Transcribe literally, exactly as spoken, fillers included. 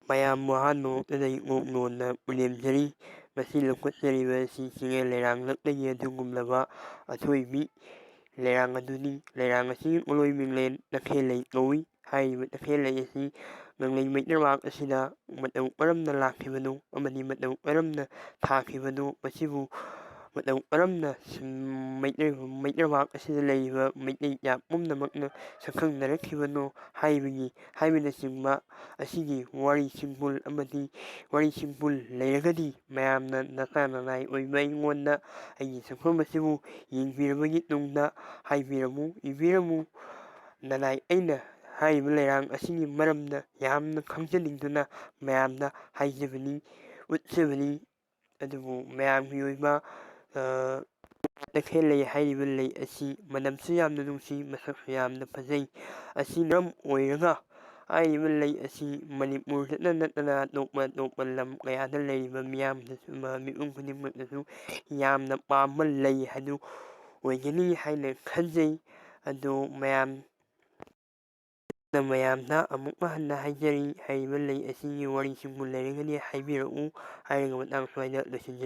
ꯃꯌꯥꯝꯕꯨ ꯑꯍꯥꯟꯕ ꯃꯛꯇꯗ ꯏꯉꯣꯛ ꯉꯣꯟꯅ ꯄꯨꯅꯦꯝꯖꯔꯤ꯫ ꯃꯁꯤ ꯂꯧꯈꯠꯆꯔꯤꯕ ꯑꯁꯤ ꯆꯤꯡꯂꯦꯟ ꯂꯩꯔꯥꯡꯂꯛꯇꯒꯤ ꯑꯗꯨꯒꯨꯝꯂꯕ ꯑꯊꯣꯏꯕꯤ ꯂꯩꯔꯥꯡ ꯑꯗꯨꯅꯤ꯫ ꯂꯩꯔꯥꯡ ꯑꯁꯤ ꯎꯂꯣꯏ ꯃꯤꯡꯂꯦꯟ ꯇꯈꯦꯜꯂꯩ ꯀꯧꯏ꯫ ꯍꯥꯏꯔꯤꯕ ꯇꯈꯦꯜꯂꯩ ꯑꯁꯤ ꯒꯪꯂꯩ ꯃꯩꯇꯩꯕꯥꯛ ꯑꯁꯤꯗ ꯃꯇꯧ ꯀꯔꯝꯅ ꯂꯥꯛꯈꯤꯕꯅꯣ ꯑꯃꯗꯤ ꯃꯇꯧ ꯀꯔꯝꯅ ꯊꯥꯈꯤꯕꯅꯣ, ꯃꯁꯤꯕꯨ ꯃꯇꯧ ꯀꯔꯝꯅ ꯁꯨꯝ ꯃꯩꯇꯩ, ꯃꯩꯇꯩꯕꯥꯛ ꯑꯁꯤꯗ ꯂꯩꯔꯤꯕ ꯃꯩꯇꯩ ꯖꯥꯠ ꯄꯨꯝꯅꯃꯛꯅ ꯁꯛꯈꯪꯅꯔꯛꯈꯤꯕꯅꯣ ꯍꯥꯏꯕꯒꯤ, ꯍꯥꯏꯕꯅꯆꯤꯡꯕ ꯑꯁꯤꯒꯤ ꯋꯥꯔꯤ ꯁꯤꯡꯕꯨꯜ ꯑꯃꯗꯤ ꯋꯥꯔꯤ ꯁꯤꯡꯕꯨꯜ ꯂꯩꯔꯒꯗꯤ ꯃꯌꯥꯝꯅ ꯅꯆꯥ ꯅꯅꯥꯏ ꯑꯣꯏꯕ ꯑꯩꯉꯣꯟꯗ ꯑꯩꯒꯤ ꯁꯛꯐꯝ ꯑꯁꯤꯕꯨ ꯌꯦꯡꯕꯤꯔꯕꯒꯤ ꯇꯨꯡꯗ ꯍꯥꯏꯕꯤꯔꯝꯃꯨ, ꯏꯕꯤꯔꯝꯃꯨ꯫ ꯅꯅꯥꯏ ꯑꯩꯅ ꯍꯥꯏꯔꯤꯕ ꯂꯩꯔꯥꯡ ꯑꯁꯤꯒꯤ ꯃꯔꯝꯗ ꯌꯥꯝꯅ ꯈꯪꯖꯅꯤꯡꯗꯨꯅ ꯃꯌꯥꯝꯗ ꯍꯥꯏꯖꯕꯅꯤ, ꯎꯠꯆꯕꯅꯤ꯫ ꯑꯗꯨꯕꯨ ꯃꯌꯥꯝꯒꯤ ꯑꯣꯏꯕ, ꯑ, ꯇꯈꯦꯜꯂꯩ ꯍꯥꯏꯔꯤꯕ ꯂꯩ ꯑꯁꯤ ꯃꯅꯝꯁꯨ ꯌꯥꯝꯅ ꯅꯨꯡꯁꯤ, ꯃꯁꯛꯁꯨ ꯌꯥꯝꯅ ꯐꯖꯩ꯫ ꯑꯁꯤꯅ ꯃꯔꯝ ꯑꯣꯏꯔꯒ ꯍꯥꯏꯔꯤꯕ ꯂꯩ ꯑꯁꯤ ꯃꯅꯤꯄꯨꯔꯗꯇ ꯅꯠꯇꯅ ꯑꯇꯣꯞꯄ ꯑꯇꯣꯞꯄ ꯂꯝ ꯀꯌꯥꯗ ꯂꯩꯔꯤꯕ ꯃꯤꯌꯥꯝꯗꯁꯨ, ꯃ-, ꯃꯤꯄꯨꯝ ꯈꯨꯗꯤꯡꯃꯛꯅꯁꯨ ꯌꯥꯝꯅ ꯄꯥꯝꯕ ꯂꯩ ꯍꯥꯏꯗꯨ ꯑꯣꯏꯒꯅꯤ ꯍꯥꯏꯅ ꯈꯟꯖꯩ꯫ ꯑꯗꯨ ꯃꯌꯥꯝ, ꯃꯌꯥꯝꯗ ꯑꯃꯨꯛ ꯍꯟꯅ ꯍꯥꯏꯖꯔꯤ, ꯍꯥꯏꯔꯤꯕ ꯂꯩ ꯑꯁꯤꯒꯤ ꯋꯥꯔꯤꯁꯤꯡꯕꯨ ꯂꯩꯔꯒꯗꯤ ꯍꯥꯏꯕꯤꯔꯛꯎ ꯍꯥꯏꯔꯒ ꯃꯇꯥꯡ ꯁ꯭ꯋꯥꯏꯗ ꯂꯣꯏꯁꯤꯟꯖꯔꯦ꯫